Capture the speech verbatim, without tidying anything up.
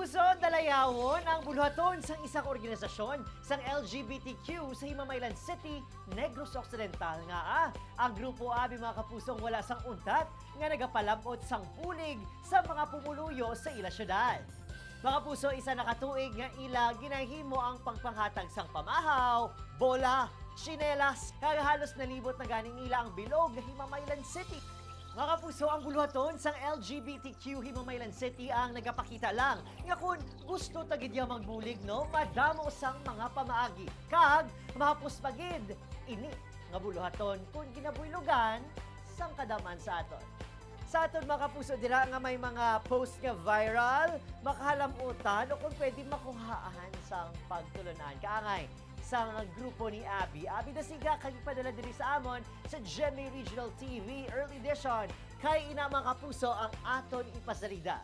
Puson, dalayawon ang buluhaton sang isa ka organisasyon sang L G B T Q sa Himamaylan City, Negros Occidental nga, ah, ang grupo abi, mga kapuso, ang wala sang untat nga nagapalab-ot sang bulig sa mga pumuluyo sa ila syudad. Mga kapuso, isa na ka tuig nga ila ginahimo ang pagpanghatag sang pamahaw, bola, tsinelas, kag halos nalibot na gani nila ang bilog nga Himamaylan City. Mga kapuso, ang buluhaton sang L G B T Q Himamaylan City ang nagapakita lang nga kun gusto ta gid ya magbulig, no, madamo sang mga pamaagi kag mahapos pa gid ini nga buluhaton kun ginabuylogan sang kadam-an sa aton. Sa aton, mga kapuso, dira nga may mga post nga viral, makahalamutan o kung pwede makuhaan sang pagtulunan. Kaangay sang grupo ni Abby. Abby Dasiga, kag ipadala diri sa amon sa G M A Regional T V Early Edition. Kay ina, mga kapuso, ang aton ipasalida.